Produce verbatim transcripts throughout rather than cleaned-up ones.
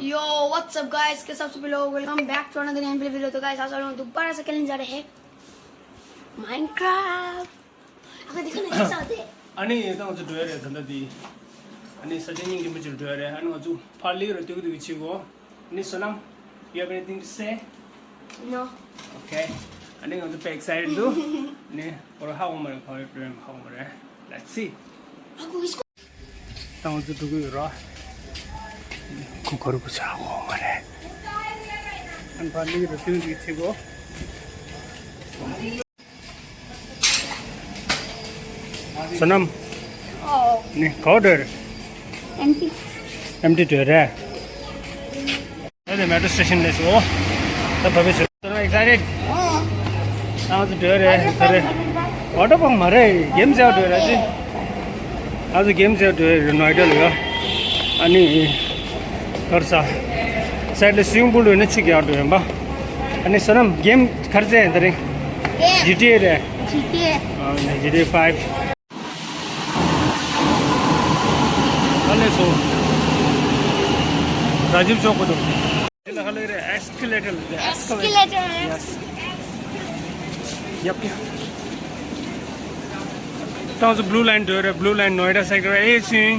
Yo, what's up, guys? कैसे आप सभी लोग? Welcome back to another gameplay video. तो guys, आज हम लोग दोबारा से खेलने जा रहे हैं Minecraft. अगर देखो ना, कैसा होता है? ཨ་ནི་ད་ང་ཚོ་འགྲོ་ཡ་རེད་ད་ལྟ་འདི། ཨ་ནི་ས་ཆ་སྙིང་རྗེ་མོ་ཅིག་འགྲོ་ཡ་རེད། ཨ་ནི་ང་ཚོ་ཕར་ལི་རུ་ཏུག་ཏུག་བྱེད་གོ། ཨ་ནི་བསོད་ནམས། You have anything to say? No. Okay. ཨ་ནི་ང་ཚོ་དཔེ་excited་འདུག་ཨ་ནི་ཁོ་རང་ཧ་གོ་མ་རེད། ཁོ་རང་འགྲོ་ཡ་ཧ་གོ་མ་རེད། Let's see. ད་ང་ཚོ་འགྲོ་གི་ཡོད་ར། ཁོ་ག་རུ་ཁོ་ཚོ་ཧ་གོ་མ་རེད། ཨ་ནི་ཕར་ལི་རུ་ཏུག་ཏུག་བྱེད་གོ། བསོད་ནམས། ཨོ། ནི་ག་པར་འགྲོ་རེད། ཨེམ་ཊི། ཨེམ་ཊི་འགྲོ་རེད། ཨེ་ནི་མེ་ཊྲོ་སི་ཊེ་ཤན་སླེབས་སོང་། ད་བབས་སོང་། བསོད་ནམས་excited། ཨོ། ང་ཚོ་འགྲོ་རེད་འགྲོ་རེད། ཝ་ཊར་པཱག་མ་རེད། གེམ་རྩེ་འགྲོ་རེད་ཅི། ང་ཚོ་གེམ་རྩེ་འགྲོ་རེད་ནོ་ཨེ་ཌ་ལ་ཡོད། ཨ་ནི། གར་ས། སའེ་ཌི་ལ་སུའི་མིང་པུལ་ཡོད་ན་ཆུ་རྒྱག་འགྲོ་ཡོད་པ། ཨ་ནི་བསོད་ནམས་གེམ་གར་རྩེ་ད་རིང་། ཇི་ཊི་ཨེ་རེད། ཇི་ཊི་ཨེ། ཨ་ནི་ཇི་ཊི་ཨེ་ཕའིབ། ཨ་ལས་སོ། ར་ཇིབ་ཆོག་པ་འདུག་འདི་ལ་ཧ་ལས་རེད། ཨེ་སི་ཀེ་ལེ་ཊར་ལ་ཨེ་སི་ཀེ་ལེ་ཊར། ཡེ་སི། ཡབ་ཡབ། ད་ང་ཚོ་blue line འགྲོ་རེད། Blue line Noida sector eighteen།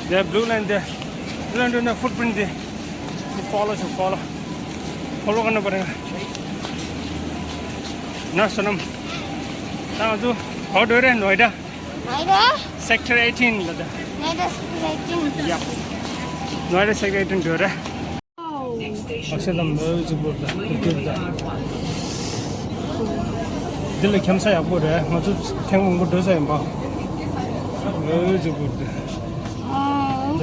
དེ་blue line དེ། Blue line འགྲོ་ན་ཕུཊ་པིརིན་དེ། ཕོ་ལོ་ཞུ་ཕོ་ལོ། ཕོ་ལོ་ཀར་ན་པ་རེད། ན་བསོད་ནམས། ད་ང་ཚོ་ག་པར་འགྲོ་རེད། ནོ་ཨེ་ཌ། Noida? Sector eighteen ལ་ད། Noida sector eighteen. Yep. Noida sector eighteen འགྲོ་རེད། ཨ་ཤ་དང་མོའི་གཟུགས་པོ་དང་དེ་དེ་དང་། འདི་ལ་འཁྱམ་ས་ཡག་པོ་རེད། ང་ཚོ་ཐེངས་མང་པོ་འགྲོ་ས་ཡིན་པ། མོའི་གཟུགས་པོ་དེ། ཨ། ད།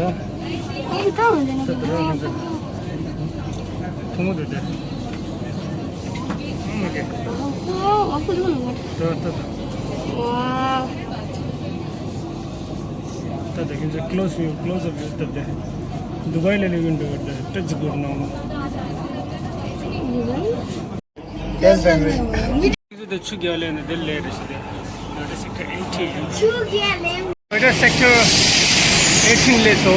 ཨེ་ཁ་འོན་ཏེ་ན་ད་ད་ད་ད། ཐུང་ངུ་འདུག་སྟེ། ཨ་མ་ཀེ། ཨོ་ཨོ་ཁུ་ལུ་ལུ། ད་ད་ད། ཝའོ། ད་ད་ཁྱེད་ཚོ་ཀློ་སི་ཝིའུ་ཀློ་སི་ཨབ་ཝིའུ་སྟབས་བདེ། དུ་བའི་ལ་ལེ་ཝིན་ཌོ་ད་ཏྲེ་ཛི་གུར་ནོ། དུ་བའི། ཡེ་སི་བེང་གྷ་ལོར། ཁྱེད་ཚོ་ད་ཆུ་རྒྱག་ལེ་ན་དེ་ལེ་རེ་ཞིག་དེ། ནོ་ཨེ་ཌ་སེག་ཊར་ཨེ་ཊིན། ཆུ་རྒྱག་ལེ། ནོ་ཨེ་ཌ་སེག་ཊར་ཨེ་ཊིན་ལེ་སོ།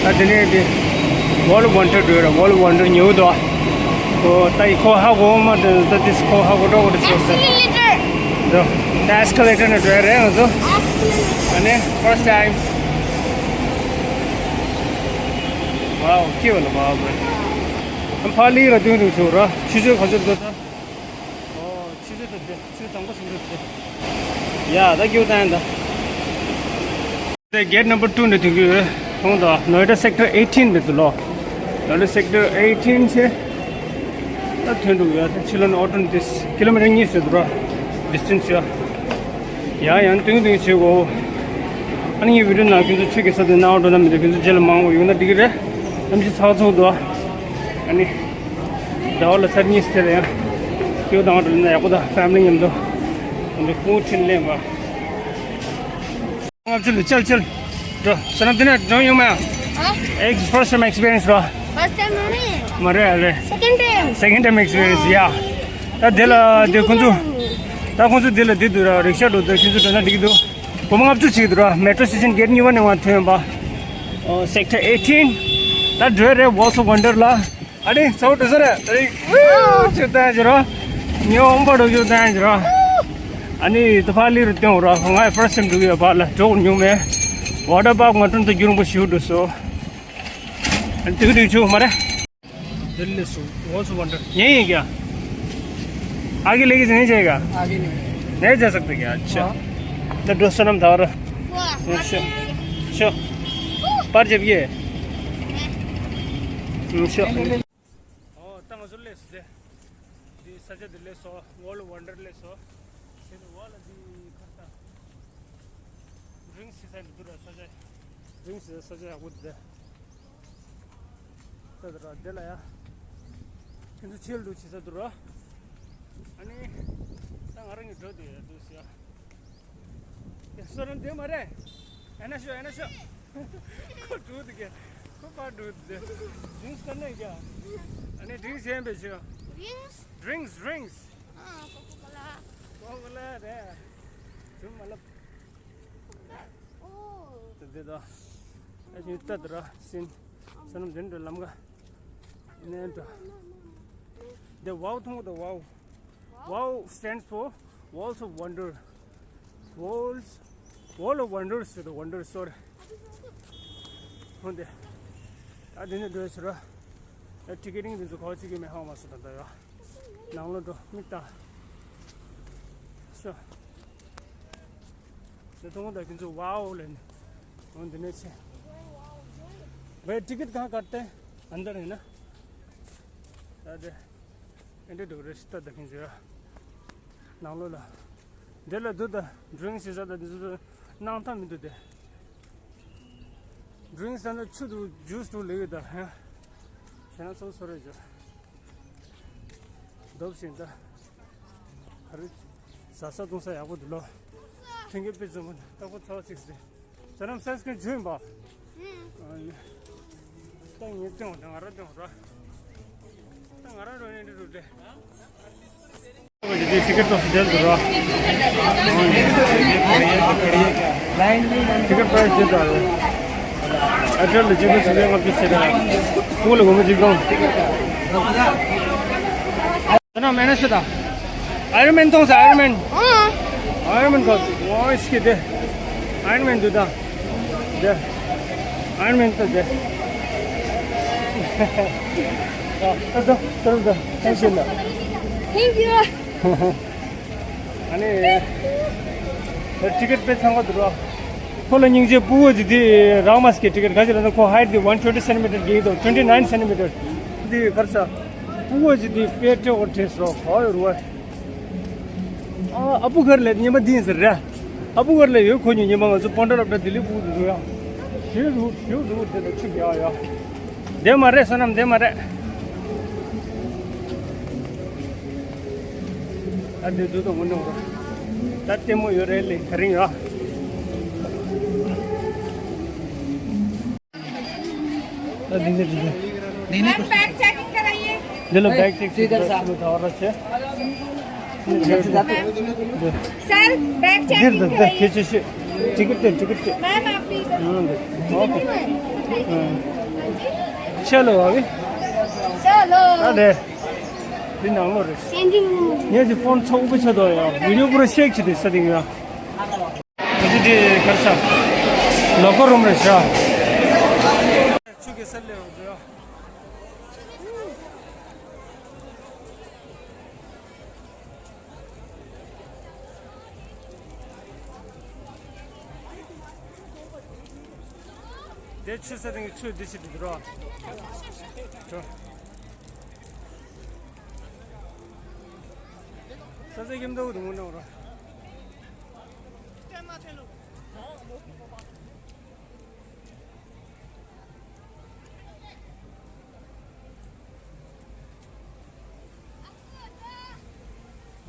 ད་དེ་ནས་དེ་Wall of Wonder འགྲོ་ར། Wall of Wonder ཉོ་དོ། ཨོ་ད་ཡི་ཁོ་ཧ་གོ་མ་དེ་ད་དེ་ཁོ་ཧ་གོ་འགྲོ་གོ་དེ་སོ་སོ། Escalator. འགྲོ། ད་ཨེ་སི་ཀེ་ལེ་ཊར་ནས་འགྲོ་ཡ་རེད་ང་ཚོ། ཨ་ནི་first time. Wow, cute. Wow, bro. ཕར་ལི་ར་དུང་དུང་ཞུ་ར། ཆུ་ཚོད་ག་ཚོད་འགྲོ་ད། ཨོ་ཆུ་ཚོད་ད་དེ་ཆུ་ཚོད་དང་པོ་ཟིན་འགྲོ་དེ། ཡ་ད་རྒྱུག་ད་ཡ་ད། དེ་གེ་ཊི་ནམ་བར་ཊུ་ནས་ཐོན་གྱི་ཡོད། ཁོང་དང་ནོ་ཨེ་ཌ་སེག་ཊར་ཨེ་ཊིན་དེ་ཚོ་ལོ། ནོ་ཨེ་ཌ་སེག་ཊར་ཨེ་ཊིན་ཆེ། ད་ཐོན་འགྲོ་ཡ་ད་ཕྱི་ལོགས་ནས་ཨོ་ཊོ་ནི་ཏིས་ཀི་ལོ་མི་ཊར་གཉིས་ཟེར་འདུག་ར། ཌི་སི་ཊེན་སི་ཡ། ཡ་ཡང་ཏུང་ཏུང་བྱེད་གོ། ཨ་ནི་ངའི་བི་ཌི་ཡོ་ནང་ཁྱོད་ཚོ་ཆུ་གི་ས་དེ་ནང་འགྲོ་ན་མི་འདུག་ཁྱོད་ཚོ་རྗེས་ལ་མང་བོ་ཡོང་ན་འགྲིག་གི་རེད། གནམ་གཤིས་ཚ་བ་ཚ་བོ་འདུག་ཨ་ནི། ཟླ་བ་ལ་ཚར་གཉིས་སུ་དེ་ལ་ཡང་། སྐྱོ་དང་འགྲོ་ན་ཡག་པོ་དང་ཕེ་མི་ལི་མཉམ་དུ། འདི་ཁོང་ཁྲིན་ལེན་པ། ལྔ་བཅུ་ལ་ཅལ་ཅལ། འགྲོ། བསོད་ནམས་འདི་ན་འགྲོ་ཡོང་མ། ཨ། Ex- first time experience རོ། First time མ་རེད། མ་རེད་ཨ་རེད། Second time. Second time experience ཡ། ད་དེ་ལ་དེ་ཁོང་ཚོ། ད་ཁོང་ཚོ་དེ་ལ་དེ་འདུག་ར། རིག་ཤ་འགྲོ་དུས་ཁྱོད་ཚོ་འགྲོ་ན་འགྲིག་གི་འདུག་སྒོར་མོ་ལྔ་བཅུ་ཅིག་འདུག་ར། མེ་ཊྲོ་སི་ཊེ་ཤན་གེ་ཊི་གཉིས་པ་ནས་མར་ཐོན་པ། ཨོ་སེག་ཊར་ཨེ་ཊིན། ད་འགྲོ་རེད། Walls of Wonder ལ། ཨ་ནི་ཚོགས་འདུ་ས་རེད། ཨ་ནི་ཆུ་ཐང་ཞེ་རོ། ཉི་འོང་པ་རོ་ཆུ་ཐང་ཞེ་རོ། ཨ་ནི་ད་ཕར་ལི་རུ་སྟོན་རོ། ང་ཡི་ཕར་སི་ཊེམ་འགྲོ་གི་ཡོད་པ་ལ་འགྲོ་མྱོང་མེད། ཝ་ཊར་པཱག་ང་ཀྲུང་དུ་རྒྱུན་རིང་པོ་ཞིག་འགྲོ་སོ། ཨ་ནི་དུས་དུས་ཆུ་མ་རེད། दिल्ली से। वो से वंडर। यही है क्या? आगे लेके नहीं जाएगा? आगे नहीं। नहीं जा सकते क्या? अच्छा। हाँ। तो दोस्तों हम धार। वाह। शो। शो। पर जब ये। हम्म, शो। ཨོ་ད་ང་ཚོ་སླེབས་སོང་སྟེ། འདི་ས་ཆ་འདི་སླེབས་སོང་། Wall of Wonder སླེབས་སོང་། དེ་ནི་ཝོལ་ལ་འདི་ཁ་ས། རིང་སི་ས་འདི་འདུག་ར་ས་ཆ། རིང་སི་ས་ཆ་ཡག་པོ་འདི་འདུག་ད་འདི་ར་འདི་ལ་ཡ། ཁྱེད་ཚོ་ཆེལ་འདུག་བྱེད་ས་འདུག་ར། ཨ་ནི། ད་ང་རང་གི་འགྲོ་འདི་ཡ་འདུག་ཟེར་ཡ། ཡ་སོ་རང་དེ་མ་རེད། ཨ་ན་ཤོ་ཨ་ན་ཤོ། ཁོ་འགྲོ་འདུག་གས། ཁོ་པར་འགྲོ་འདུག་ཌིང་སི་ག་ནས་རྒྱ། ཨ་ནི་ཌིང་སི་ཡན་པའི་ཆོ། Rings? Rings, rings. ཨ། ཀོ་ཀོ་ཀོ་ལ། ཀོ་ཀོ་ལ་རེད། ཚུར་མ་ལབ། ཨོ། དེ་འདི་དང་། ཨ་ཞིག་ལྟ་དུ་ར་སིན། བསོད་ནམས་དེ་འདྲ་ལམ་ཀ་ནས་འགྲོ། The wow མཐོང་གི་འདུག wow wow stands for walls of wonder. Walls, wall of wonders, the wonders, sorry. འོན་ཏེ། ད་དེ་ནས་འགྲོ་ཟེར་རོ། ད་ཊི་ཀེ་ཊིང་དེ་ཚོ་ག་བ་ཅིག་གི་མེད་ཧ་མ་སོང་ད་ལྟ་ཡོ། ནང་ལོགས་འགྲོ་མིག་ལྟ། ཤོ། ད་མཐོང་གི་འདུག་ཁྱེད་ཚོ། wow ལབ་ནས། འོ་འདི་ནས་ཆེ། भाई टिकट कहाँ काटते हैं? अंदर है ना? ད་དེ། ཨེ་འདྲ་འདུག་རེ་ཞིག་ལྟ་ད་ཁྱེད་ཚོ། ནང་ལོགས་ལ། འདི་ལ་འདུག་ད། ཌི་རིང་ཞིག་ཟ་ད་འདི་ཚོ་གནང་ཐབས་མི་འདུག་སྟེ། ཌི་རིང་ཟ་ན་ཆུ་འདུག་ཇུས་འདུག་ལེགས་ཡོད་ད། ཧ། བྱས་ན་སོ་སོ་རེ་བྱོས། འདོབ་ཞིང་ད། ཧ་རི། ཟ་ས་བཏུང་ས་ཡག་པོ་འདུག་ལོ། ཐེངས་གི་དཔེ་བཙུན་མོ་ལྟ་བུ་ཚ་བ་ཅིག་སྟེ། བསོད་ནམས་སེམས་ཀྱི་ཇུས་ཡིན་པ། ཨ་ནི། ད་ངས་སྟོན་འོང་ད་ང་རང་སྟོན་འོང་ར། ད་ང་རང་རོ་ནས་འདི་རུ་སྟེ། འདི་ཊི་ཀེ་ཊི་ཏོག་ཙམ་སྦྱར་འདུག་ར། ཊི་ཀེ་ཊི་པ་རའི་སི་དེ་ལྟ་ར། ཨེ་ཊེལ་ལ་གཅིག་སྟོང་བཞི་བརྒྱ་ལྔ་བཅུ་ཞེ་དྲུག་ཁོང་ལ་སྒོར་མོ་གཅིག་སྟོང་། ད་ནང་མེད་ན་ཤི་ད། ཨའི་རོན་མེན་མཐོང་ས། ཨའི་རོན་མེན། ཨ། ཨའི་རོན་མེན་གོ། ཝའི་སི་ཀི་དེ། ཨའི་རོན་མེན་འདུག་ད། དེ། ཨའི་རོན་མེན་ད་དེ། ད་ད་ད་ད་ད། Thank you. Thank you. ཨ་ནི། ཊི་ཀེ་ཊི་དཔེ་ཚང་བ་འདུག་ར། ཁོ་ལ་སྙིང་རྗེ། སྤུ་གུ་ཅིག་དེ་རང་མ་སི་ཀི་ཊི་ཀེ་ཊི་ག་ཅི་ལ་ན་ཁོ་ཧའིཊ་དེ་ཝན་ཊུ་ཝེན་ཊི་སེན་ཊི་མི་ཊར་རྒྱག་གི་འདུག་ཊུ་ཝེན་ཊི་ནའིན་སེན་ཊི་མི་ཊར། འདི་གར་ས། སྤུ་གུ་ཅིག་དེ་དཔེ་སྤྲོ་བོ་དྲེས་སོ་ག་ཡོད་རུ་བ། ཨ་ཨ་སྤུ་གར་ལས་ཉི་མ་འདི་ཡིན་ཟེར་ར། ཨ་སྤུ་གར་ལས་ཡོད་ཁོ་ཉིད་ཉི་མ་ང་ཚོ་པོན་ཌ་རབ་ད་ལྡི་ལི་སྤུ་གུ་དེ་ཚོ་ཡ། ཞེ་རུ་ཞེ་རུ་དེ་ལ་ཆུ་རྒྱག་ཡ། བསྡད་མ་རེད་བསོད་ནམས་བསྡད་མ་རེད། ད་འདི་འདུག་དང་ངོ་ནོ། ད་ལྟད་མོ་ཡོད་རེད་ལེ་ག་རིང་ཡོད། ད་འདི་འདི་འདི་འདི། नहीं नहीं कुछ बैग चेकिंग कराइए। འདི་ལ་བེག་ཅིག་ཅིག་ཅིག་ད་བར་ར་ཆེ། सर बैग འདིར་चेकिंग འདི་འདི་कराइए। ཁྱེད་ཆེ་ཤོས། ཊི་ཀེ་ཊི་སྟེར། ཊི་ཀེ་ཊི་སྟེར། मैम आप भी इधर। ཨང་འདི། ཨོ་ཁེ། ཨང་། ཆེ་ལོ་བ་བི། चलो ད་ལེ། འདི་ནང་ལོ་རེད། चेंजिंग रूम। ངས་ཀྱི་ཕོན་ཚོགས་པ་ཆ་དོ་ཡ། བི་ཌི་ཡོ་པུ་ར་ཤེག་ཆེ་དེ་ས་དེ་ཡ། ཨ་ཙི་དེ་གར་ས། ལོ་ཀར་རུམ་རེད་ཤག་ཆུ་གེ་སར་ལས་རོགས་བྱོས། དེ་ཆུ་ས་དེ་ཆུ་དེ་ཆེ་དེ་རོ། ཆོ། ས་ས་ཡིམ་དོ་དུ་མོ་ནོ་རོ།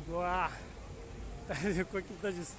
ཝ། ད་ཁོ་ཀི་ད་ཇུས།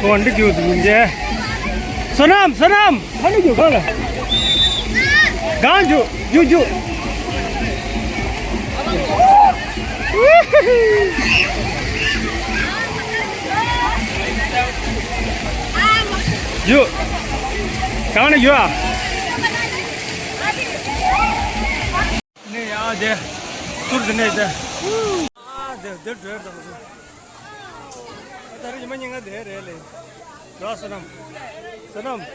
ཁོ་འདི་རྒྱུག་འདུག་འདི། བསོད་ནམས། བསོད་ནམས། ཕ་ནི་རྒྱུག་གང་ལ། གང་རྒྱུག་རྒྱུག་རྒྱུག་རྒྱུག་གང་ལ་རྒྱུག་ཨ། ནས་ཡ་དེ། ཐུར་དེ་ནས་དེ། ཨ་དེ་དེ་བྲོས་དང་དུ། ད་རེས་ཉི་མ་ཉིན་ང་དེ་རེད་ལེ། ར་བསོད་ནམས། བསོད་ནམས།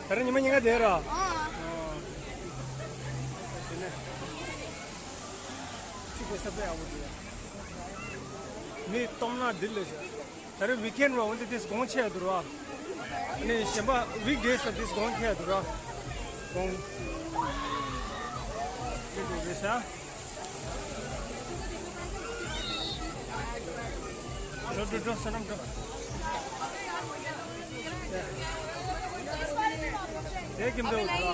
ད་རེས་ཉི་མ་ཉིན་ང་དེ་ར། ཨ། དེ་ནས། ཆུ་དེ་ས་པེ་ཨ་བོ་དེ། མི་སྟོང་ན་འདི་ལས་ཤ། ད་རེས་weekend་ར་འོན་ཏེ་དེས་གོང་ཆེ་འདུག་ར། ནི་གཞན་པ་weekdays་ལ་དེས་གོང་ཆེ་འདུག་ར། གོང་། དེ་འདུག་རེད་ཤ། འགྲོ་འགྲོ་འགྲོ་ས་ནམ་འགྲོ། དེ་ཀིམ་དུ་འགྲོ།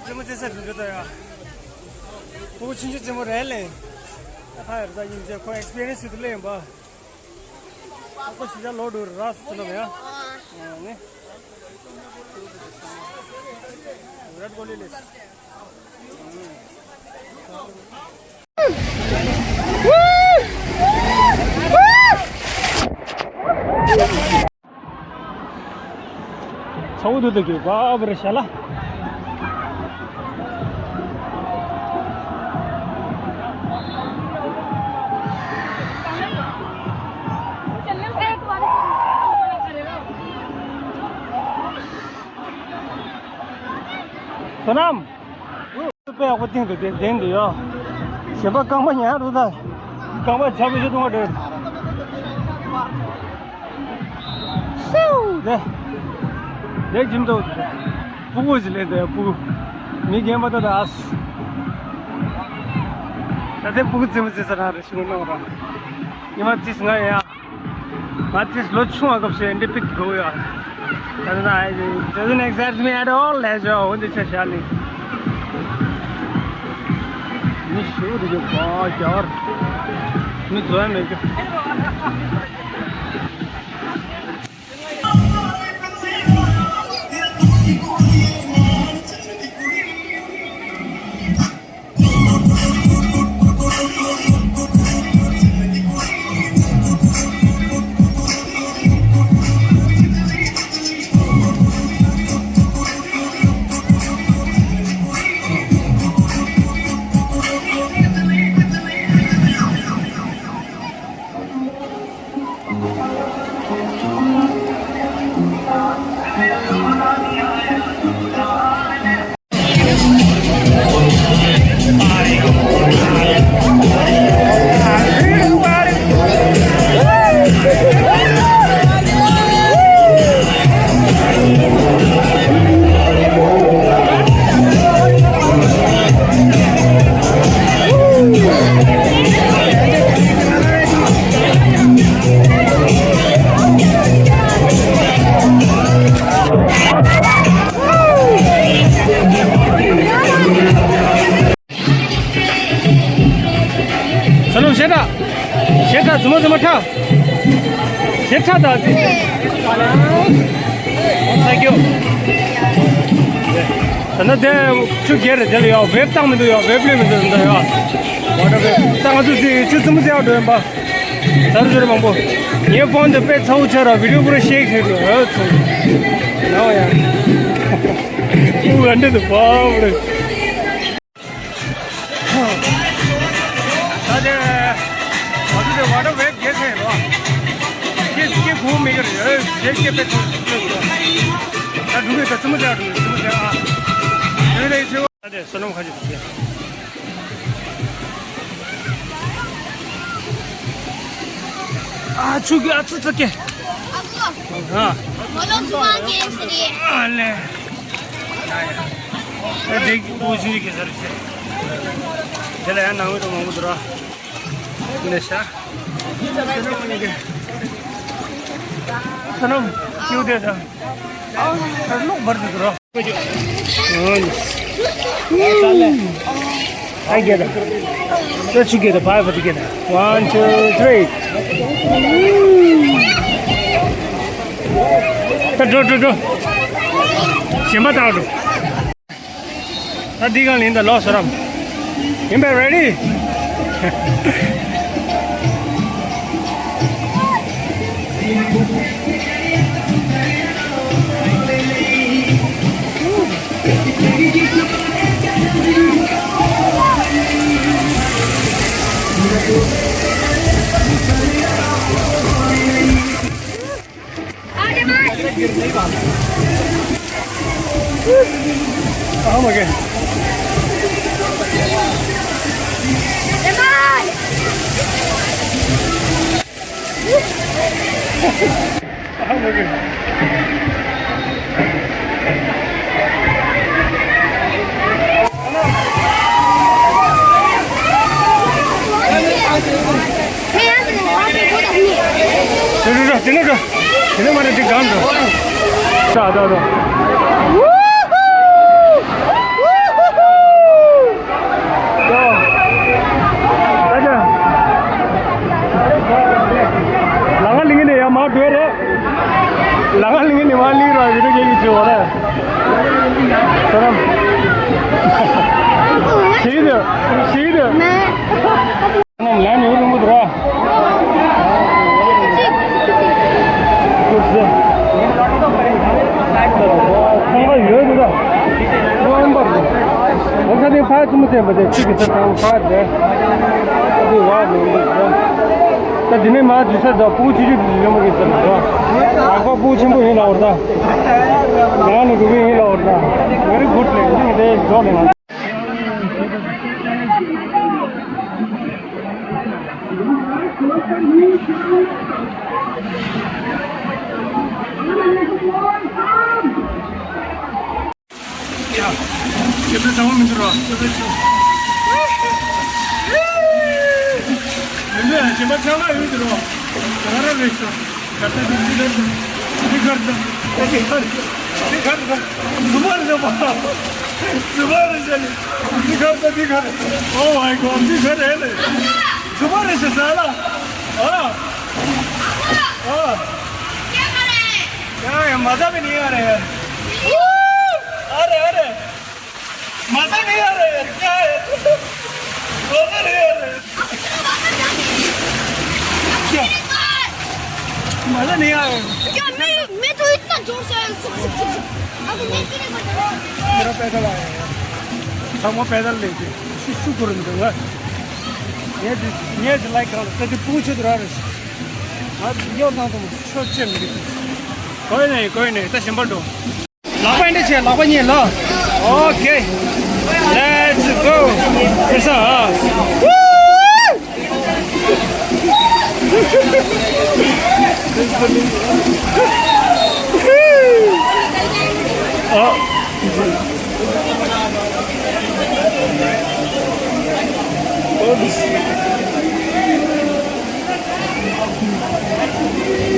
ཅི་མོ་ཅི་ས་འགྲོ་ད་ཡ། ཕྲུ་གུ་ཆུང་ཆུང་ཅི་མོ་རེད་ལེ། ཨ་ཕ་ཡར་ད་ཡིན་ཅེ་ཁོ་experience་ཡོད་ལེ་ཡིན་པ། ཨ་ཁོ་ཤི་ཇ་ལོ་འགྲོ་ར་སུ་ལ་མེ་ཡ། ཨ་ནི། རེད་གོ་ལེ་ལེ། ཚ་བོ་དུ་དུ་གི་བ་བར་ཤ་ལ། བསོད་ནམས། དཔེ་ཡག་པོ་སྟེང་དུ་དེ་བདེན་འདུག་ཡོ། གཞན་པ་རྐང་པ་ཉར་འདུག་ད། རྐང་པ་ཆག་པའི་ཤུ་གཏོང་བ་འདྲ། སེའུ་དེ། དེ་ཇིམ་དུ། སྤུ་གུ་ཞིག་ལེན་དེ་སྤུ་གུ། མི་རྒན་པ་ད་ད་ཨ་སི། ད་དེ་སྤུ་གུ་རྩེད་མོ་རྩེ་ས་རང་རེད་ཤི་མོ་ནོ་ར། ཉི་མ་རྩིས་ང་ཡ། ང་ཏིས་ལོ་ཆུང་བ་སྐབས་སུ་འདི་པིག་དགོས་ཡོད། ད་ནི་ད་doesn't excite me at all ལས་བྱ་འོ་འདི་ཆ་བྱ་ནི། མི་ཞུ་རུ་ཡོད་པ་རྒྱ་བར། མི་འཛོལ་མེད་རྒྱུ། ས་ལོ་ཞེ་དྲག་ཞེ་དྲག་རྫུན་མ་རྫུན་མ་ཁྲ། ཞེ་དྲག་དང་ཨ་ཙི། ཨོ་ཚ་ཀྱོ། ད་ནི་དེ་ཆུ་རྒྱལ་རེད། དེ་ལ་ཡོད་wave་བཏང་མི་འདུག་ཡོད་wave་ལུས་མི་འདུག་འདི་ཡོད། water wave་ད་ང་ཚོ་ཅི་ཆུ་རྫུན་མ་ཅི་ཡག་འགྲོ་ཡིན་པ། ཟ་རུ་ཟ་རུ་མང་པོ། ངའི་ཕོན་དེ་དཔེ་ཚ་བོ་ཆགས་ར་བི་ཌིའོ་པུ་ར་ཤེག་བྱེད་འགྲོ་ཡོད་ཚུ། ན་བ་ཡ། ཨུ་ཨ་འདྲེ་དུ་བབ་རེད། ད་དེ། ང་ཚོ་དེ་water wave་རྒྱལ་ཚད་རོ། སྐད་སྐད་གོ་མི་གི་རེད། ཞེས་སྐད་པའི་ཚོད་ཚོད་རོ། ད་འགྲོ་གི་ད་ཙི་མོ་ཚད་འགྲོ་གི་ཙི་མོ་ཚད་ཨ། དེ་ལས་ཚེ་བ་དེ་བསོད་ནམས་ཁ་ཅིག་དེ། ཨ་ཆུ་གི་ཨ་ཙི་ཙི་ཀེ། ཨ། ཨ་ལེ། ཨ་དེ་གི་བུ་ཞིག་གི་ས་རེད་ཤག་དེ་ལ་ཡང་ནང་མི་དང་མང་པོ་འདུག་ར། ལེ་ཤ། བསོད་ནམས་ཡུལ་དེ་དང་། ཨ་ལོག་བར་དུ་འདུག་ར། I get it. Let's you get it. Five together. One, two, three. ད་འགྲོ་འགྲོ་འགྲོ། གཞན་པ་ལྟ་འགྲོ། ད་འདི་གང་ལེན་ད་ལོ་བསོད་ནམས། ཡིན་པས་ready། འགྲོ་འགྲོ་འགྲོ། དེ་ནས་འགྲོ། དེ་ནས་མ་རེད། དེ་སྒང་འགྲོ། ད་ད་ད། ལ་ང་ལིང་ནས་ཡར་མར་འགྲོ་རེད། ལ་ང་ལིང་ནས་མར་ལིང་ར་བི་ཌིའོ་རྒྱག་གི་བྱེད་འོ་རེད། ཤེས་ཀྱི་འདུག་ཤེས་ཀྱི་འདུག་ལན་ཡོད་རིང་པོ་འདུག་ར། ཁོང་པ་ཡོད་འདུག་ར། ཁོང་པ་རེད། འོ་ས་དེ་ཕར་ཙམ་ཙམ་པ་དེ་གཅིག་གི་ས་དང་ཕར་དེ། ཨ་དེ་བ་མི་འདུག་ར། ད་དེ་ནས་མ་འཇུ་ས་དང་སྤུ་གུ་ཆུ་ཆུ་དེ་ཡོད་མ་གི་ས་ར། ཨ་ཁོ་སྤུ་གུ་ཆེན་པོ་ཡིན་ལ་འོར་ད། ང་ནི་སྤུ་གུ་ཡིན་ལ་འོར་ད། very good ལས་འདི་དེ་འཇོག་ལས་ང་། ཁྱེད་ཚོ་ཚང་མ་མི་འགྱུར་རོགས། ཁྱེད་ཚོ་ཚོ། མི་འདུག་ཡ། གཞན་པ་ཚང་མ་ཡོད་འགྱུར་རོགས། ང་རང་རེད་ཤག་གར་སྟེགས་འདི་འདི་གར་སྟེགས། འདི་གར་སྟེགས། འདི་གར་སྟེགས། འདི་གར་སྟེགས། རྫུན་མ་རེད་ཤག་པ། རྫུན་མ་རེད་ཤག་འདི་གར་སྟེགས། འདི་གར། Oh my God. འདི་ག་རེད་ལེ། རྫུན་མ་རེད་ཤག་ཟ་ལ། ཨ། ཨ། ཡ་ཡ། मज़ा भी नहीं आ रहा है यार। अरे अरे। मज़ा नहीं आ रहा है यार, क्या है? मज़ा नहीं आ रहा है। क्या? मज़ा नहीं आ रहा है। क्या? मैं, मैं तो इतना जोर से आया, सुक, सुक, सुक, सुक। अब मैं भी नहीं बता रहा। मेरा पैदल आया है यार। हम वो पैदल लेके। शिशु कुरंदवा। ये, ये लाइक कर, कभी पूछ तो रहा है। अब ये ना तुम सोचे नहीं। कोई नहीं, कोई नहीं, तो सिंपल दो। ལག་པ་འདྲ་བྱས། ལག་པ་གཉིས་ལ། Okay. Let's go. It's a, uh, woo! ཨ།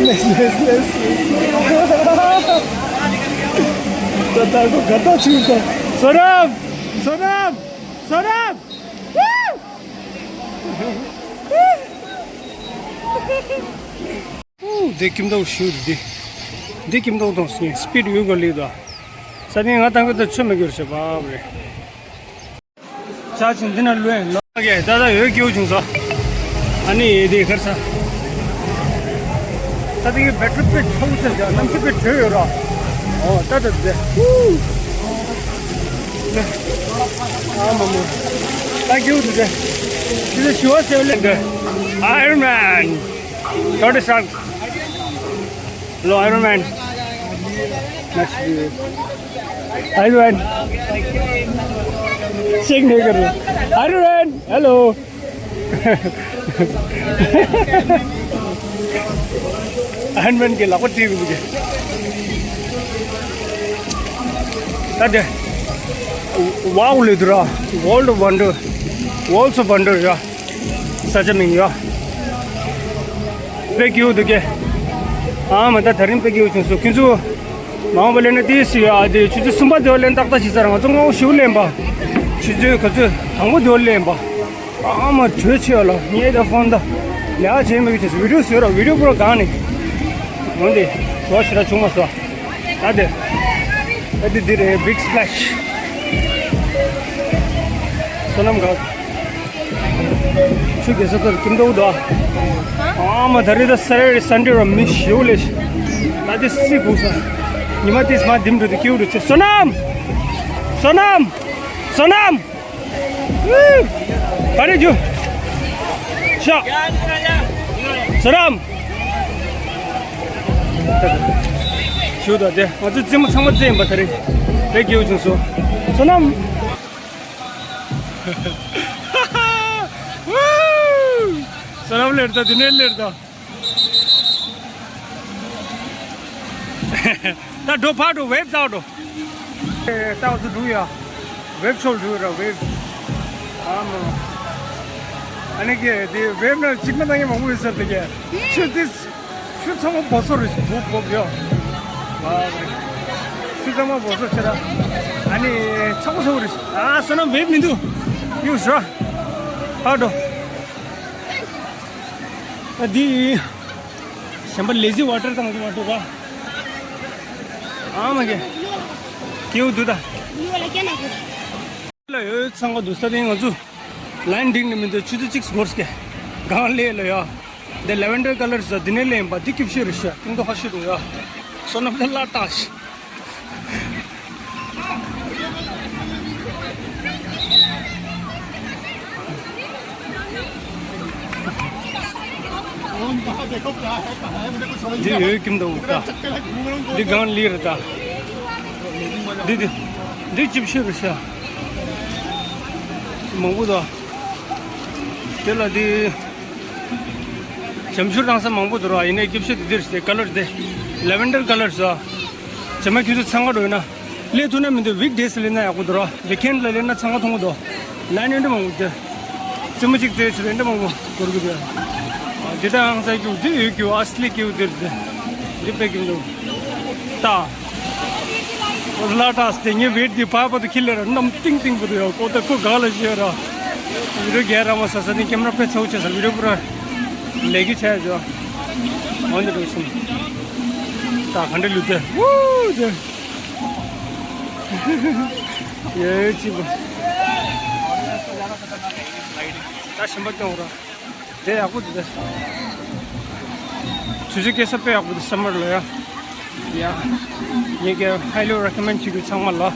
ལེས་ལེས་ལེས། ད་ད་ཁོ་ག་ད་ཆུ་ད། བསོད་ནམས། བསོད་ནམས། བསོད་ནམས། འདི་ཁྱིམ་ཐོག་ཞུ་འདི། འདི་ཁྱིམ་ཐོག་དང་སྙིང་སྤིད་ཡོད་ག་ལི་ད། ས་ནི་ང་ཏང་གི་ད་ཆུ་མི་འགྱུར་ཞེས་པ་རེད། ཆ་ཆེན་འདི་ན་ལོས་ལོ། ཨོ་ཀེ། ད་ལྟ་ཡོད་སྐྱིད་པོ་བྱུང་སོང་། ཨ་ནི་དེ་གར་ས། ད་དེ་གི་བེ་ཊི་རི་དཔེ་ཆེན་པོ་ཆགས་ཀྱང་གནམ་གཤིས་དཔེ་དྲོད་ཡོད་ར། ཨོ་ད་ད་དེ། ཨ་མ་མ། ད་སྐྱིད་པོ་འདུག་དེ། དེ་ཚོ་ཞུ་བ་ཟེར་ལེ་འདི། Iron Man. Tony Stark. Hello, Iron Man. Nice to meet you. Iron Man. Sing नहीं कर रहे। Iron Man. Hello. Iron Man के लाखों टीवी मुझे। अरे। Wow, लिद्रा। World of Wonder। Worlds of Wonder, या। ས་ཆ་མིང་ཡོད། དཔེ་སྐྱིད་པོ་འདུག་གས། ཨ་མ་ད་དེ་རིང་དཔེ་སྐྱིད་པོ་བྱུང་སོང་ཁྱོད་ཚོ། མ་འོངས་པ་ལེན་ན་ཏིས་ཡོད་ཨ། དེ་ཆུ་ཚོད་གསུམ་པ་དེ་བ་ལེན་ཏག་ཏག་བྱེད་ས་ར། ང་ཚོ་སྔ་པོ་ཞིག་ལེན་པ། ཆུ་ཚོད་ག་ཚོད་དང་པོ་དེ་བ་ལེན་པ། ཨ་མ་དྲོད་ཆེ་བ་ལ་ངས་ད་ཕོན་ད་ལས་ཀ་བྱེད་མི་གི་བྱེད་སོང་། བི་ཌིའོ་བཟོས་ར། བི་ཌིའོ་པུ་ར་གང་ནས། འོན་ཏེ་བཟོ་ཞེ་དྲག་བྱུང་མ་སོང་། ཨ་དེ། ཨ་དེ་འདི་རེད། Big Splash། བསོད་ནམས་ག་ཆུ་རྒྱལ་ས་ཚོར་ཀིམ་ཏོག་དོ། ཨ་མ་ད་རེས་ད་Saturday Sunday ར་མི་ཞེ་པོ་ལས། ད་དེ་སི་བུ་ས། ཉི་མ་དེས་མ་དིམ་འགྲོ་དུ་ཀེའུ་རུ་ཆེ། བསོད་ནམས། བསོད་ནམས། བསོད་ནམས། ག་རེ་རྒྱུ། ཤ། བསོད་ནམས། ཞུ་ད་དེ་ང་ཚོ་རྩེད་མོ་ཚང་མ་རྩེ་ཡིན་པ་ད་རེས། དཔེ་སྐྱིད་པོ་བྱུང་སོང་། བསོད་ནམས། བསོད་ནམས་ལེར་ད་དེ་ནས་ལེར་ད། ད་འགྲོ་ཕར་འགྲོ་ཝེབ་བཏང་འགྲོ། ཨེ་ཏག་ཏུ་འགྲོ་ཡ། ཝེབ་ཆོག་འགྲོ་ར་ཝེབ། ཨ་མ། ཨ་ནི་གི་དེ་ཝེབ་ན་གཅིག་མ་བཏང་ཡ་མང་པོ་ཡོད་ས་དེ་གི། ཆུ་དེ་ཆུ་ཚང་མ་སྦོ་སོ་རེད་ཤི་བོ་བོ་ཡ། ཆུ་ཚང་མ་སྦོ་སོ་ཆེ་ར། ཨ་ནི་ཚང་མ་ཚང་མ་རེད་ཤི། ཨ་སོ་ན་ཝེབ་མི་འདུག་ཡུ་ཤ། ཧ་འགྲོ། ཨ་དེ། གཞན་པ་ལེ་ཛི་ཝ་ཊར་དང་ཝ་ཊར་ར། ཨ་མ་གེ། ཀེའུ་དུ་ད། ལ་ཡོད་ཚང་ག་དུ་ས་དེ་ང་ཚོ། ལན་འགྲིག་ནི་མི་འདུག་ཆུ་ཚོད་གཅིག་འགོར་སྐད། གང་ལས་ལ་ཡ། འདི་ལེ་ཝན་ཌར་ཀ་ལར་ཟ་འདི་ནས་ལེན་པ་འདི་སྐྱིབས་ཤོད་རེད་ཤ། ཀུན་ཏུ་ཧ་ཤོད་འདུག་ཡ། བསོད་ནམས་ལ་ལ་ཏག་ཤི། འདི་ཡོད་ཀྱིན་འདུག་ད། འདི་གང་ལི་རེད་ད། འདི་འདི་འདི་ཅིབ་ཤི་རེད་ཤག་མང་པོ་ད། དེ་ལ་འདི་ཞབས་ཞུ་བཏང་ས་མང་པོ་འདུག་ར། ཡིན་ནའི་ཅིབ་ཤི་འདི་འདིར་ཀ་ལར་འདི་ལེ་ཝན་ཌར་ཀ་ལར་ཟ། ཇེ་མ་ཁྱོད་ཚོ་འཚང་ཁ་འགྲོ་ཡོད་ན། ལས་ཐུབ་ན་མི་འདུག་ཝིག་ཌེ་སི་ལས་ན་ཡག་པོ་འདུག་ར། ཝིག་ཨེན་ཌི་ལ་ལས་ན་འཚང་ཁ་མཐོང་གི་འདུག་ལན་ཨེ་འདྲ་མང་པོ་འདུག་རྩེད་མོ་གཅིག་རྩེ་ཆུ་ལ་ཨེ་འདྲ་མང་པོ་འགོར་གི་འདུག་འདི་ད་ཨང་སའི་ཀེའུ་འདི་ཡོད་ཀེའུ་ཨ་སི་ལི་ཀེའུ་འདིར་འདི་འདི་པད་ཀེའུ་འདུག་ད་ལ་ཏག་སྟེ་ངའི་ཝེཊ་འདི་ཕར་བར་དུ་ཁྱེར་ལེ་ར་གནམ་ཏིང་ཏིང་པོ་འདུག་ཡ། ཀོ་ད་ཁོ་ག་ལ་བཞེས་ར། བི་ཌིའོ་རྒྱག་ར་མ་ས་ས་ནི་ཀེམ་ར་དཔེ་ཚ་བོ་བྱས་ས་བི་ཌིའོ་པུ་ར་ལས་ཀྱི་ཆ་ཡ་འོན་ཏེ་འགྲོ་སོང་། ད་ག་འདྲ་ལུས་ཏེ་ཝུ་ཏེ། ཡེ་ཅི་པ། ད་ཞིམ་པ་སྐྱོང་ར། དེ་ཡག་པོ་འདུག་དེ། དུས་ཚོད་སྐྱེལ་ས་དཔེ་ཡག་པོ་འདུག་སམ་མར་ལ་ཡ། ཡ། ངས་ཀྱི་highly recommend བྱེད་དགོས་ཚང་མ་ལ། ཡ།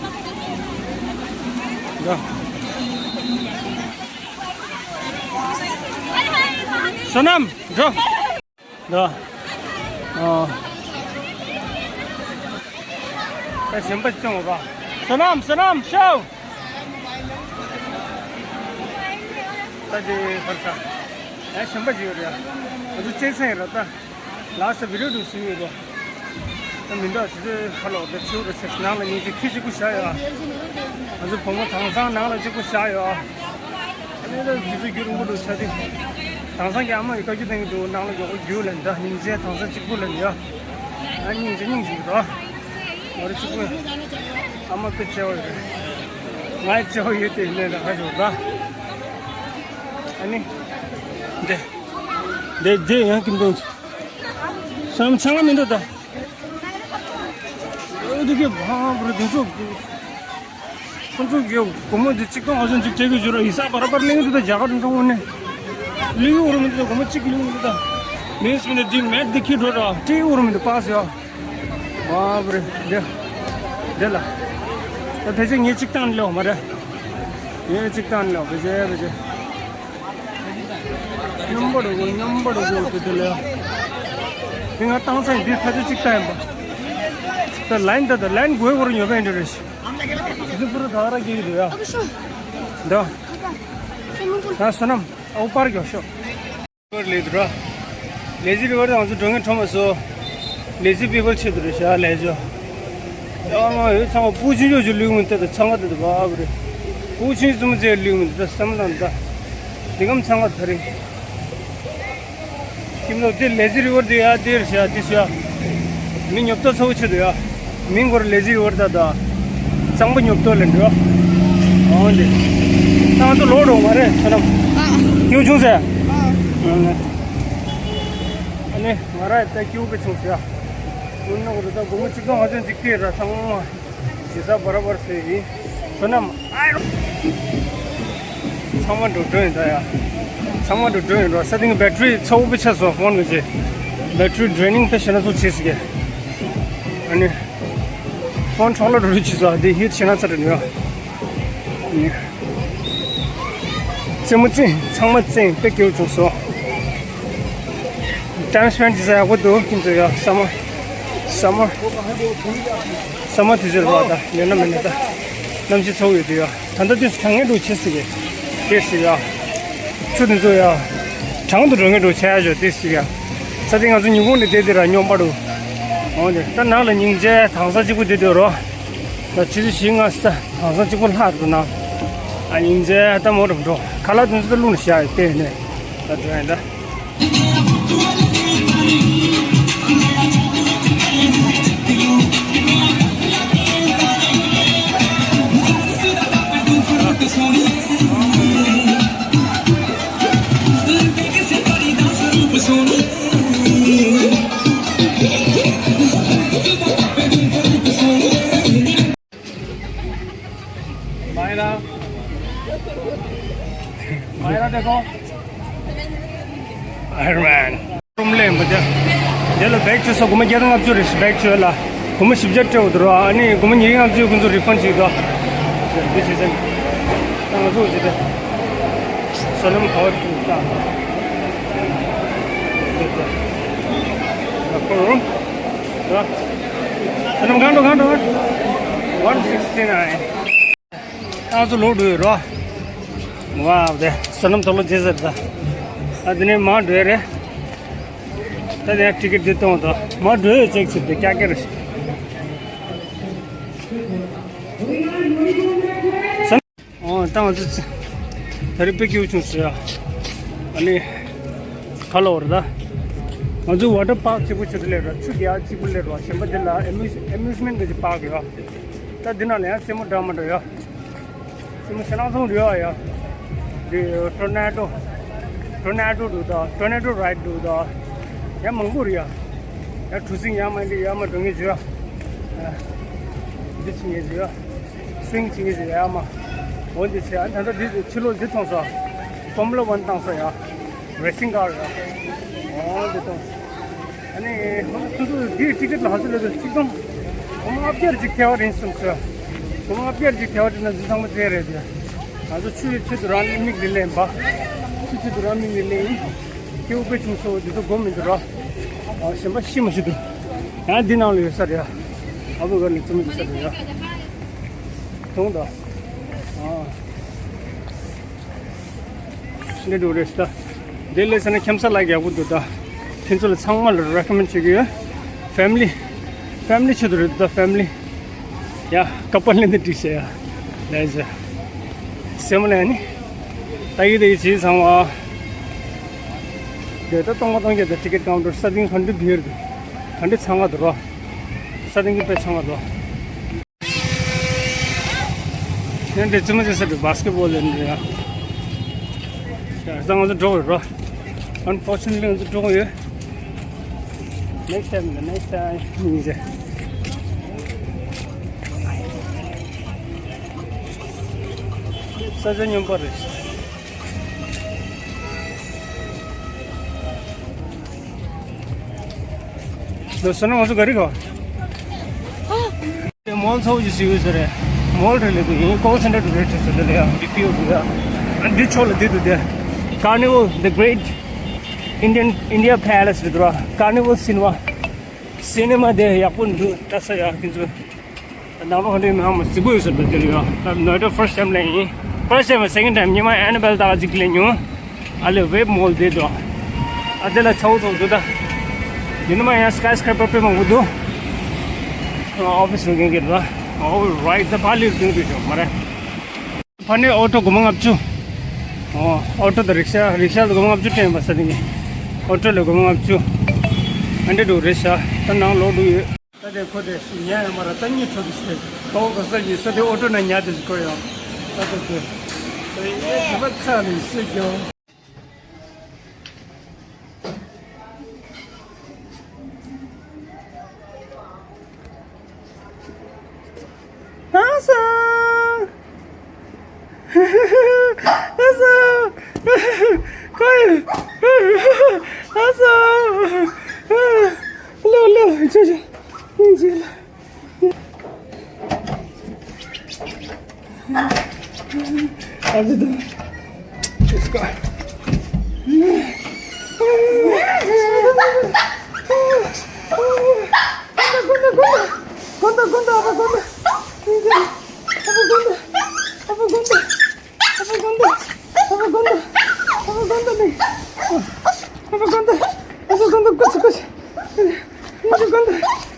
བསོད་ནམས་འགྲོ། ད། ཨ། ད་གཞན་པ་ཅི་བྱུང་བ། བསོད་ནམས་བསོད་ནམས་ཤོག་ད་དེ་བར་ས། ཡ་གཞན་པ་ཅི་ཡོད་རེད་ཡ། ང་ཚོ་གཅན་གཟན་ཡོད་རེད་ད། ལགས་སོ་བི་ཌིའོ་འདུག་སུ་ཡོད་དོ། ད་མི་འདུག་དེ་ཚོའི་ཁ་ལོག་ད་ཆེའུ་རེ་ཆེ་ནང་ལ་ཉིན་གཅིག་ཁྱི་གཅིག་པུ་བཞག་ཡོད། ང་ཚོ་བུ་མོ་དྭངས་སང་ནང་ལ་གཅིག་པུ་བཞག་ཡོད། ཨ་ནི་ད་དུས་ཚོད་རྒྱུན་རིང་པོ་འདུག་ཆ་དེ། དྭངས་སང་གི་ཨ་མ་ཡི་བཀའ་བཀྱོན་གཏོང་གི་འདུག་ནང་ལ་མགྱོགས་པོ་རྒྱུགས་ལབ་ད་ཉིན་མཚན་དྭངས་སང་གཅིག་པུ་ལབ་ཡ། ཨ་སྙིང་རྗེ་སྙིང་རྗེ་རོ། ང་རེ་གཅིག་པུ། ཨ་མ་དཔེ་བརྩེ་བ་ཡོད་རེད། ང་ཡི་བརྩེ་བ་ཡོད་དེ་ནས་ད་ག་ཞོག་ད། ཨ་ནི། འདི། འདི་འདི་ཡང་ཀིམ་དོན། སམ་ཚང་མ་མི་འདུག་ད། འོ་དེ་གི་བང་བུ་རུ་དེ་ཚོ། ཁོང་ཚོ་གི་སྒོར་མོ་འདི་གཅིག་སྟོང་ལྔ་བཅུ་ཅིག་སྤྲད་གི་བྱོས་ར་ཡིན་ས་བར་བར་གླེང་གི་འདུག་ད་རྒྱ་གར་འགྲོ་སོང་ངོ་ནས། གླེང་གི་འོ་རུ་མི་འདུག་ད་སྒོར་མོ་གཅིག་གླེང་གི་འདུག་ད། མེད་སོང་ནས་འདི་མེད་འདི་ཁྱི་འགྲོ་ར་སྤྲད་འོ་རུ་མི་འདུག་པཱ་སི་ཡ། བང་བུ་རུ་འདི། འདི་ལ། ད་ཕལ་ཆེར་ངས་གཅིག་བཏང་ལེའོ་མ་རེད། ངས་གཅིག་བཏང་ལེའོ་བེ་ཇེ་བེ་ཇེ། སྙོམས་པོ་འགྲོ་དགོས། སྙོམས་པོ་འགྲོ་དགོས་དེ་དེ་ལ། དེ་སྔ་བཏང་ཚར་འདི་ཕལ་ཆེར་གཅིག་བཏང་ཡིན་པ། ད་ལན་ད་ད་ལན་དགོས་བོར་ཉོ་བས་འདྲ་རེད། དེ་ཚོ་པུ་ར་ད་ར་གི་རེད་ཡ། འདི། ད་བསོད་ནམས་ཨའུ་པར་གྱོ་ཤོག་ལེ་དུ་ར། ལེ་ཛི་བི་བར་དང་ང་ཚོ་འགྲོ་ངེས་ཁྲོམ་མ་སོ། ལེ་ཛི་བི་བར་ཆེད་དུ་རེད་ཤག་ལས་ཇོ། ཨ་མ་ཡོད་ཚང་མ་སྤུ་ཆུང་ཆུང་ཆུང་ལུས་མི་ཏེ་ད་ཚང་མ་ཏེ་ད་བ་བ་རེད། སྤུ་ཆུང་ཙུམ་ཙེ་ལུས་མི་ཏེ་ད་བསམ་དང་ད། དེ་གམ་ཚང་མ་ད་རེད། ཁྱིམ་ལོ་དེ་ལེ་ཛི་བི་བར་དེ་ཡ་དེ་རེད་ཤག་དེ་ཤག་མི་ཉོབ་ཏོ་ཚ་བོ་ཆེད་དུ་ཡ། མིང་སྐོར་ལེ་ཟི་ཡོར་ད་ད། གཙང་པོ་ཉོབ་ཏོ་ལེན་འགྲོ། འོང་དེ། ད་ང་ཚོ་ལོག་འགྲོ་མ་རེད་ཚོ་ནམ། ཨ། ཡོང་བྱུང་ཟེར། ཨ། ཨ་ནི་ང་ར་ད་སྐྱིད་པོ་བྱུང་ཟེར། ཡོང་ན་འོ་ད་སྒོར་མོ་གཅིག་སྟོང་ལྔ་བཅུ་འཇིག་སྟེ་ར་ཚང་མ། ཇི་ས་བར་བར་ཟེར་ཡིན། ཚོ་ནམ། ཨ་རོ། ཚང་མ་འགྲོ་འགྲོ་ཡིན་ད་ཡ། ཚང་མ་འགྲོ་འགྲོ་ཡིན་རོ། ས་སྟེང་གི་བེ་ཊི་རི་ཚ་བོ་པེ་ཆ་སོ་ཕོན་གི་ཅེ། བེ་ཊི་རི་ཌྲེ་ནིང་པེ་ཤ་ན་སོ་ཆེ་སི་གེ། ཨ་ནི། ཕོན་འཕྲོག་ལ་འགྲོ་རུ་ཆི་སོ་དེ་ཧིར་ཆེ་ན་ཚ་རེ་ནི་ཡ། ཨ་ནི། རྩེད་མོ་རྩེ་ཚང་མ་རྩེ་དཔེ་སྐྱིད་བྱུང་སོ། ཊའིམ་སི་པེན་ཌི་བྱེད་ས་ཡག་པོ་འདུག་ཁྱིམ་ཚོ་ཡ་ས་མ། ས་མ། ས་མ་དུས་ཚོད་རེད་པ་ད་ཡོད་ན་མེད་ན་ད། གནམ་གཤིས་ཚ་བོ་ཡོད་དུས་ཡ། ད་ལྟ་དུས་སུ་གྲང་ངེས་འགྲོ་ཆེ་སི་གེ། དེ་སི་ཡ། ཆུ་དེ་ཚོ་ཡ། གྲང་དུ་འགྲོ་ངེས་འགྲོ་ཆེ་ཡ་ཞོ་དེ་སི་ཡ། ས་དེ་ང་ཚོ་ཉི་ཧོང་ནས་བསྡད་དེ་ར་སྙོམས་པ་འགྲོ། འོ་དེ་ད་ནང་ལ་སྙིང་རྗེ་དྭངས་གཙང་གཅིག་པུ་དེ་འདུག་རོ། ད་ཆུ་ཚོད་བཞི་ལྔ་ས་དྭངས་གཙང་གཅིག་པུ་ལྷག་འདུག་ན། ཨ་སྙིང་རྗེ་ད་མོ་རུ་འགྲོ་ཁ་ལག་དེ་ཚོ་ད་རླུང་ནས་བཞག་ཡོད་བལྟས་ནས་ད་འགྲོ་ཡིན་ད། Iron Man. རུམ་ལེན་པ་དེ། དེ་ལ་བེག་བཅུ་སོ་སྒོར་མོ་བརྒྱ་དང་ལྔ་བཅུ་རེད་ཤི་བེག་བཅུ་ལ། སྒོར་མོ་བཞི་བརྒྱ་སྤྲད་འོ་དུ་རོ་ཨ་ནི་སྒོར་མོ་ཉིས་བརྒྱ་ལྔ་བཅུ་ཁོང་ཚོ་རི་ཕན་བྱེད་དོ། འདི་བྱེད་ཙང་། ད་ང་ཚོ་བྱེད་དེ། བསོད་ནམས་ག་བ་ཞིག་ད། ཁོ་རུམ། ར། བསོད་ནམས་གང་འགྲོ་གང་འགྲོ། One sixty nine། ང་ཚོ་ལོག་འགྲོ་ཡོད་རོ། ཝའོ་དེ་བསོད་ནམས་དོག་ལོ་རྗེས་ཟེར་ད། ཨ་དེ་ནས་མར་འགྲོ་ཡ་རེད། ད་དེ་ཡང་ཊི་ཀེ་ཊི་འདི་གཏོང་དང་མར་འགྲོ་ཡོད་ཅེག་ཟེར་དེ་ཀྱག་ཀྱག་རེད། ཨོ་ད་ང་ཚོ་ད་རེས་དཔེ་སྐྱིད་པོ་བྱུང་ཟེར་ཡ། ཨ་ནི་ག་ལ་བར་ད། ང་ཚོ་ཝ་ཊར་པཱརྐ་གཅིག་པུ་ཆེད་དུ་སླེབས་ར་ཆུ་རྒྱག་གཅིག་པུ་སླེབས་ར་གཞན་པ་འདི་ལ་ཨེ་མུ་ཨེ་མུ་སི་མེན་ཊི་གི་པཱརྐ་ཡོད། ད་འདི་ནང་ལ་ཡང་རྩེད་མོ་འདྲ་མ་འདྲ་ཡོད། རྩེད་མོ་ཞེ་དྲག་ཚོང་རེད་ཡ། འདི་ཊོར་ནེ་ཌོ། ཊོར་ནེ་ཌོ་འདུག་ད་ཊོར་ནེ་ཌོ་རའི་ཌི་འདུག་ད། ཡང་མང་པོ་རེད་ཡ། ཡང་གྲུ་གཟིངས་ཡར་མར་འདི་ཡར་མར་འགྲོ་མཁན་བྱོས་ཡ། འདི་བྱེད་མཁན་བྱོས་ཡ། སུ་ཝིང་བྱེད་མཁན་བྱོས་ཡ་མ། འོ་འདི་བྱས་ཨ་ད་ལྟ་འདི་ཕྱི་ལོགས་འདི་མཐོང་སོང་། ཕོར་མུ་ལ་ཝན་བཏང་སོང་ཡ། རེ་སིང་ཀར་ཡ། འོ་འདི་མཐོང་། ཨ་ནི་ཁོང་ཚོ་འདིའི་ཊི་ཀེ་ཊི་ལ་ཧ་ཟི་ལ་དུ་གཅིག་སྟོང་སྒོར་མོ་ལྔ་བརྒྱ་ཅིག་ཁྱད་པར་ཡིན་གསུངས་སོང་། སྒོར་མོ་ལྔ་བརྒྱ་ཅིག་ཁྱད་པར་ཡིན་ན་འདི་ཚང་མ་རྩེད་རེད་དེ། ང་ཚོ་ཆུ་ཡི་ཆེད་དུ་རང་མིག་ལི་ལེན་པ། ཆུ་ཆེད་དུ་རང་མིག་ལི་ལེན་ཡིན། སྐྱེ་བོ་དཔེ་ཆུང་སོ་འདི་ཚོ་སྒོམ་མི་འདུག་ར། ཨ་གཞན་པ་ཤི་མ་ཤི་འདུག་ཡང་འདི་ནང་ལ་ཡོད་ས་རེད་ཡ། ཨ་བུ་ག་ནས་བཙུན་མ་ཡོད་ས་རེད་ཡ། དུང་ད། ཨ། འདི་འདུག་རེད་ད། འདི་ལས་ས་ན་འཁྱམ་ས་ལ་ཡག་པོ་འདུག་ད། ཁྱེད་ཚོ་ལ་ཚང་མ་ལ་རེ་ཀོ་མེན་ཊི་བྱེད་ཀྱི་ཡོད། ཕེ་མི་ལི། ཕེ་མི་ལི་ཆེད་དུ་རེད་ད་ཕེ་མི་ལི། ཡ་ཀ་པལ་ལེན་དེ་འགྲིག་ཤག་ཡ། ལས་ཟེར། སེམས་ལ་ནི། ད་ཡི་དེ་ཡི་བྱེད་ཚང་བ། དེ་ད་སྟོང་པ་སྟོང་རྒྱ་དེ་ཊི་ཀེ་ཊི་ཀའུན་ཊར་ས་སྟེང་ག་འདྲ་བིར་འདུག་ག་འདྲ་ཚང་བ་འདུག་རོ། ས་སྟེང་གི་དཔེ་ཚང་བ་འདུག་ཡང་འདྲེ་ཙི་མ་ཙི་ས་འདུག་བཱ་སི་ཀེ་བོལ་ལེན་འདྲེ་ཡ། ད་ང་ཚོ་འགྲོ་དགོས་རོ། Unfortunately ང་ཚོ་འགྲོ་དགོས་ཡོད། Next time, the next time. ཡིན་ཟེར། ས་ཆ་སྙོམས་པོ་རེད། ལོ་སོ་ན་ང་ཚོ་ག་རེ་གོ། མོལ་ཚོ་ཅི་སི་ཡོད་ཟེར་རེད། མོལ་རེད་ལེ་དུ་ཡིན་ཀོལ་སེན་ཊར་དུ་རེད་ཟེར་ལེ་ཡ་བི་པི་ཡོད་དུ་ཡ། འདི་ཕྱོགས་ལ་འདི་དུ་དེ། Carnival the Great Indian India Palace རེད་དུ་ར། Carnival Cinema Cinema དེ་ཡག་པོ་འདུག་ལྟ་ས་ཡ་ཁྱེད་ཚོ། ནང་ལོགས་ཧ་ལས་མི་ཧ་མ་གཟིགས་པོ་ཡོད་ཟེར་པ་དེ་ལ་ཡོད། ནོ་ཡེ་ཌ་ཕར་སི་ཊི་ཊའིམ་ལེན་ཡིན། ཕར་སི་ཊི་ཊའིམ་སེ་ཀེན་ཌི་ཊའིམ་ཉི་མ་ཨེ་ན་བེལ་ལྟ་ག་ཅིག་ལེན་མྱོང་། ཨ་ལེ་ཝེབ་མོལ་དེ་དོ། ཨ་དེ་ལ་ཚ་བོ་ཚོ་འདུག་ད། ཡིན་ན་མ་ཡང་སི་ཀའི་སི་ཀེ་རེ་པར་དཔེ་མང་པོ་འདུག་ཨོ་ཕི་སི་རུ་རྒན་གྱི་ར། ཨོ་རའིཊ་ད་ཕ་ལིར་དུང་དུ་ཤོག་མ་རེད། ཕ་ནས་ཨོ་ཊོ་སྒོར་མོ་ལྔ་བཅུ། ཨོ་ཨོ་ཊོ་དང་རིག་ཤ་རིག་ཤ་ལ་སྒོར་མོ་ལྔ་བཅུ་སྤྲད་ཡིན་པ་ས་དེ་གི། ཨོ་ཊོ་ལ་སྒོར་མོ་ལྔ་བཅུ། ཨ་འདྲེ་འགྲོ་རེད་ཤག་ད་ནང་ལོག་འགྲོ་ཡོད། ད་དེ་ཁོ་དེ་ཉལ་ཡོད་མ་རེད། ད་གཉིད་ཁྲོ་དུ་ཤེས། ཁོ་གོ་ས་ཡིན་ས་དེ་ཨོ་ཊོ་ནང་ཉལ་དེ་ཁོ་ཡང་། ད་དེ་དེ་དེ་ཡེ་དེ་མ་ཚ་ནས་སུ་རྒྱོ། ཨ་ས། ཨ་ས། ཁོ་ཡི། ཨ་ས། ལོ་ལོ་ཅོ་ཅོ། སྙིང་རྗེ་ལ། ཨ་ཙི་དང་། Let's go. དགོན་པ་དགོན་པ་དགོན་པ་དགོན་པ་ཨ་ཕ་དགོན་པ། སྙིང་རྗེ་ལ། ཨ་ཕ་དགོན་པ། ཨ་ཕ་དགོན་པ། ཨ་ཕ་དགོན་པ། ཨ་ཕ་དགོན་པ། ཨ་ཕ་དགོན་པ་ནི། ཨ་ཕ་དགོན་པ། ཨ་ཕ་དགོན་པ་ཀུ་ཅི་ཀུ་ཅི། ཨ་ཕ་དགོན་པ།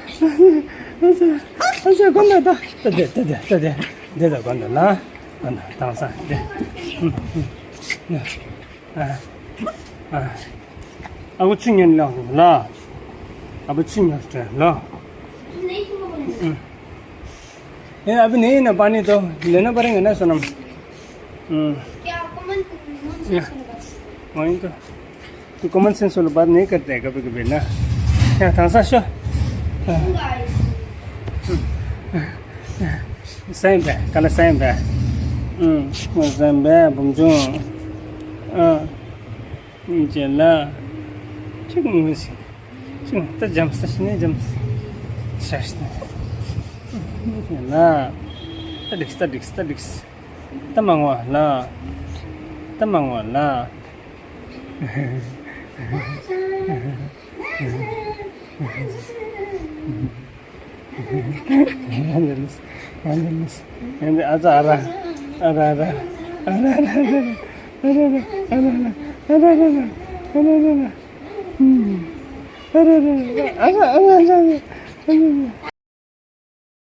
ཨ་ཅག་ཨ་ཅག་དགོན་པ་ད། ད་དེ་ད་དེ་ད་དེ་འདི་ད་དགོན་པ་ལ། དགོན་པ་དྭངས་སང་དེ། ཨ་ཨ་ཨ་བུ་ཆུ་ཉན་ལ་ལ། ཨ་བུ་ཆུ་ཉན་ལ་ལ། ए, अभी नहीं ना, पानी तो लेना पड़ेगा ना, सोनम। हम्म। क्या कॉमन सेंस या। होगा? वही तो। तू कॉमन सेंस वाला बात नहीं करते है कभी कभी ना। क्या था सा शो? सेम पे, कल सेम पे। हम्म, सेम पे, बुमजो। हाँ। ཅེ་ལ། ཅིག་ངུས་ཤིང་། ཅིག་ད་འཇམ་ས་ཤི་ནས་འཇམ་ས་ཤ་ཤི་ནས། ཅེ་ལ། ད་འགྲིགས་ད་འགྲིགས་ད་འགྲིགས། ད་མང་བ་ལ། ད་མང་བ་ལ། ཡང་འདི་ལུས། ཡང་འདི་ལུས། ཡང་འདི་ཨ་ཙ་ཨ་ར། ཨ་ར་ཨ་ར། ཨ་ར་ཨ་ར། ཨ་ར་ཨ་ར། ཨ་ར་ཨ་ར། ཨ་ར་ཨ་ར། ཨ་ར་ཨ་ར། ཨ་ར་ཨ་ར། ཨ་ར་ཨ་ར། ཨ་ར་ཨ་ར། ཨ་ར་ཨ་ར།